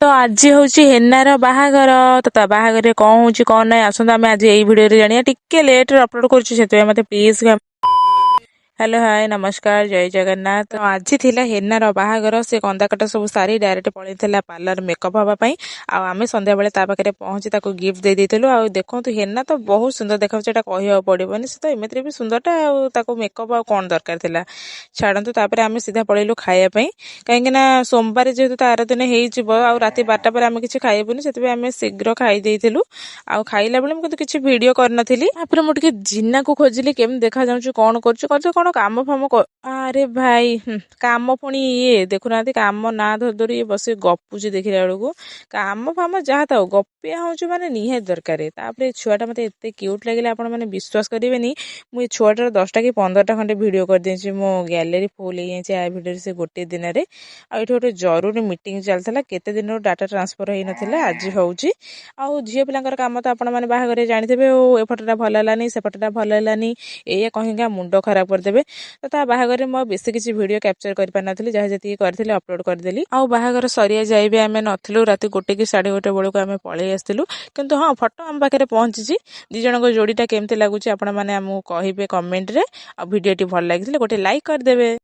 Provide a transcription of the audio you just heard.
ତ ଆଜି ହେଉଛି ହେନାର ବାହାଘର। ତ ତା ବାହାଘରରେ କ'ଣ ହେଉଛି, କ'ଣ ନାହିଁ, ଆସନ୍ତୁ ଆମେ ଆଜି ଏଇ ଭିଡ଼ିଓରେ ଜାଣିବା। ଟିକେ ଲେଟ୍ରେ ଅପଲୋଡ଼ କରୁଛୁ, ସେଥିପାଇଁ ମୋତେ ପ୍ଲିଜ୍। ହ୍ୟାଲୋ, ହାଏ, ନମସ୍କାର, ଜୟ ଜଗନ୍ନାଥ। ତ ଆଜି ଥିଲା ହେନାର ବାହାଘର। ସେ କନ୍ଦାକଟା ସବୁ ସାରି ଡାଇରେକ୍ଟ ପଳେଇଥିଲା ପାର୍ଲର ମେକଅପ୍ ହେବା ପାଇଁ। ଆଉ ଆମେ ସନ୍ଧ୍ୟାବେଳେ ତା ପାଖରେ ପହଞ୍ଚି ତାକୁ ଗିଫ୍ଟ ଦେଇ ଦେଇଥିଲୁ। ଆଉ ଦେଖନ୍ତୁ, ହେନା ତ ବହୁତ ସୁନ୍ଦର ଦେଖାଯାଉଛି, ଏଇଟା କହିବାକୁ ପଡ଼ିବନି। ସେ ତ ଏମିତିରେ ବି ସୁନ୍ଦରଟା, ଆଉ ତାକୁ ମେକଅପ୍ ଆଉ କ'ଣ ଦରକାର ଥିଲା? ଛାଡ଼ନ୍ତୁ। ତାପରେ ଆମେ ସିଧା ପଳେଇଲୁ ଖାଇବା ପାଇଁ, କାହିଁକି ନା ସୋମବାର ଯେହେତୁ ତା ଆର ଦିନ ହେଇଯିବ ଆଉ ରାତି 12ଟା ପରେ ଆମେ କିଛି ଖାଇବୁନି। ସେଥିପାଇଁ ଆମେ ଶୀଘ୍ର ଖାଇ ଦେଇଥିଲୁ। ଆଉ ଖାଇଲା ବେଳେ ମୁଁ କିନ୍ତୁ କିଛି ଭିଡ଼ିଓ କରିନଥିଲି। ତାପରେ ମୁଁ ଟିକେ ଜିନାକୁ ଖୋଜିଲି, କେମିତି ଦେଖାଯାଉଛି, କ'ଣ କରୁଛି କରୁଛି, କ'ଣ କାମ ଫାମ। ଆରେ ଭାଇ, କାମ ପୁଣି ଇଏ ଦେଖୁନାହାନ୍ତି, କାମ ନା ଧରି ଧରି ଇଏ ବସି ଗପୁଛି। ଦେଖିଲା ବେଳକୁ କାମ ଫାମ ଯାହା ଥାଉ, ଗପିଆ ହେଉଛି ମାନେ ନିହାତି ଦରକାର। ତାପରେ ଏ ଛୁଆଟା ମୋତେ ଏତେ କ୍ୟୁଟ୍ ଲାଗିଲା, ଆପଣମାନେ ବିଶ୍ୱାସ କରିବେନି, ମୁଁ ଏ ଛୁଆଟାର 10ଟା କି 15ଟା ଖଣ୍ଡେ ଭିଡ଼ିଓ କରିଦେଇଛି। ମୋ ଗ୍ୟାଲେରୀ ଫୁଲ୍ ହେଇଯାଇଛି ଆ ଭିଡ଼ିଓରେ ସେ ଗୋଟିଏ ଦିନରେ। ଆଉ ଏଠି ଗୋଟେ ଜରୁରୀ ମିଟିଂ ଚାଲିଥିଲା। କେତେ ଦିନରୁ ଡାଟା ଟ୍ରାନ୍ସଫର ହେଇନଥିଲା, ଆଜି ହେଉଛି। ଆଉ ଝିଅ ପିଲାଙ୍କର କାମ ତ ଆପଣମାନେ ବାହାଘରରେ ଜାଣିଥିବେ, ଓ ଏ ଫଟୋଟା ଭଲ ହେଲାନି, ସେ ଫଟୋଟା ଭଲ ହେଲାନି, ଏଇଆ କହିକି ମୁଣ୍ଡ ଖରାପ କରିଦେବେ। ତ ତା ବାହାଘରରେ ମୁଁ ଆଉ ବେଶୀ କିଛି ଭିଡ଼ିଓ କ୍ୟାପଚର କରିପାରିନଥିଲି। ଯାହା ଯେତିକି କରିଥିଲି, ଅପଲୋଡ଼ କରିଦେଲି। ଆଉ ବାହାଘର ସରିଆ ଯାଇ ବି ଆମେ ନଥିଲୁ। ରାତି 1 କି 1:30 ବେଳକୁ ଆମେ ପଳେଇ ଆସିଥିଲୁ। କିନ୍ତୁ ହଁ, ଫଟୋ ଆମ ପାଖରେ ପହଞ୍ଚିଛି। ଦୁଇ ଜଣଙ୍କ ଯୋଡ଼ିଟା କେମିତି ଲାଗୁଛି, ଆପଣମାନେ ଆମକୁ କହିବେ କମେଣ୍ଟରେ। ଆଉ ଭିଡ଼ିଓଟି ଭଲ ଲାଗିଥିଲେ ଗୋଟେ ଲାଇକ୍ କରିଦେବେ।